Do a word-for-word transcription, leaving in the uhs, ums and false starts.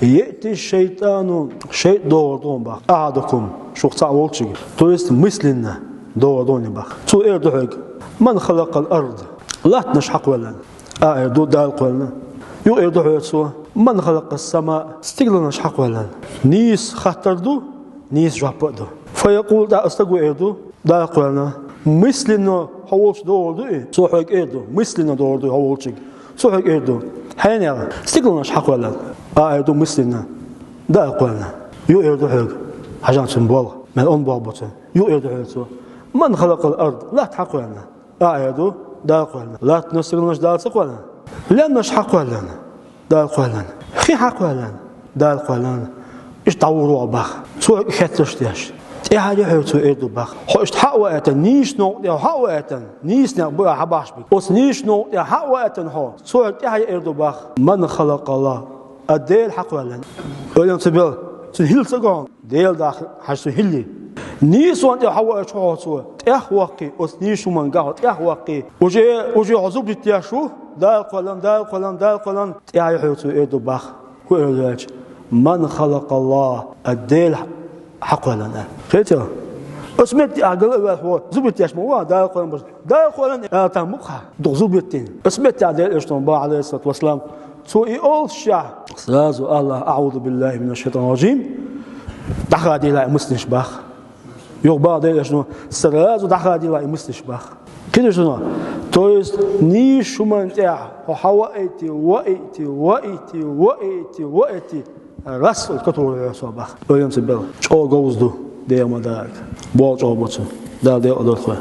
«يأتي الشيطان», шайтӀа догӀур ду бах, «أحدكم», шух цхьаъ волчига. То есть мысленно догӀур ду бах. Цо эр ду хьоьга: «من خلق الأرض؟» Латтанаш хьакхоьллина? А эр ду: «Дала кхоьллина». Юха эр ду хьоьга цо: «من خلق السماء؟» Стигланаш хьакхоьллина? Нийса хаттар ду, нийса жоп а ду. «فيقول», тӀаккха стага эр ду: «Дала кхоьллина». Мысленно хьо волча догӀур ду и? Цо хьоьга эр ду, мысленно догӀур ду хьо волчига. Цо хьоьга эр ду: «Хьенех, стигланаш хьакхоьллина?» А эр ду мысленно: «Дала кхоьллина». Юха эр ду хьоьга, хьажал цун болх, мел он болх бу цун. Юха эр ду хьоьга цо: «من خلق الأرض؟» Латта хьакхоьллина? А эр ду: «Дала кхоьллина». Латтанаш, стигланаш Дала ца кхоьллина? Лаьмнаш хьакхоьллина? Дала кхоьллина. Хи хьакхоьллина? Дала кхоьллина. Иштта дӀавур ву бах. Цо хьоьга хеттарш деш. ТӀаьхьара хьоьга цо эр ду бах. Хьо иштта хьа а ваийтина, нийсача новкъа тӀа хьо хьа а ваийтина, нийса некъ ба хьабахьаш биг. Оцу нийсача новкъа тӀа хьа а ваийтина хьо, цо хьоьга тӀаьхьара эр ду бах: «من خلق الله؟» А Дела хьакхоьллина? Ойла ца бел, цун хӀилла ца го хьуна? Дела даха хьажа цун хӀиллий? Нийсача хӀуманна тӀа хьавоагӀаш хьо цо, тӀехваккхий, оцу нийсача хӀуманга хьо тӀехваккхий. Уже, уже хьо зударий деш ву: «Дала кхоьллина, Дала кхоьллина, Дала кхоьллина». ТӀаьхьара хьоьга цо эр ду бах. ХӀун эр ду аьлча: «من خلق الله؟» А Дела хьакхоьллина. Кхетий? Оцу метте ахь гал а ваьлла хьо, зударий деш ма ву ахь, «Дала кхоьллина» бохуш. «Дала кхоьллина» аьлла, там мукъа хьа дукха зударий дина. Оцу метте Дела элчано бах, Ӏалайхи ссалату вассалам, цо и олуш шахь, сразу Аллах: «أعوذ بالله من الشيطان الرجيم», дӀахадийла и мыслиш бах. Юха бах Дела элчано: «Сразу дӀахадийла и мыслиш бах». Кхетий шуна? То есть нийсача хӀуманна тӀа хьо хьаваийти, ваийти, ваийти, ваийти, ваийти, раз оцу катора хьо со бах. Ойла ца бел, чӀогӀа говза ду, Дела ма дарра. Болх чӀогӀа бу цун. Дала декъала дойла хьо.